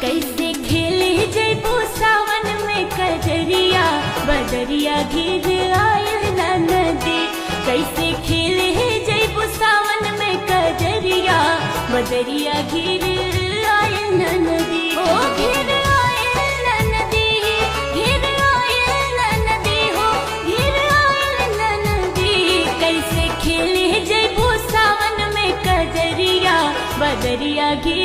कैसे खेले जयबू सावन में कजरिया, बदरिया घिर आयल ना नदी। कैसे खेले जयबू सावन में कजरिया, बदरिया घिर आयल ना नदी। ओ घिर आयल ना नदी, घिर आयल ना नदी, हो घिर आयल ना नदी। कैसे खेले जयबू सावन में कजरिया, बदरिया घिर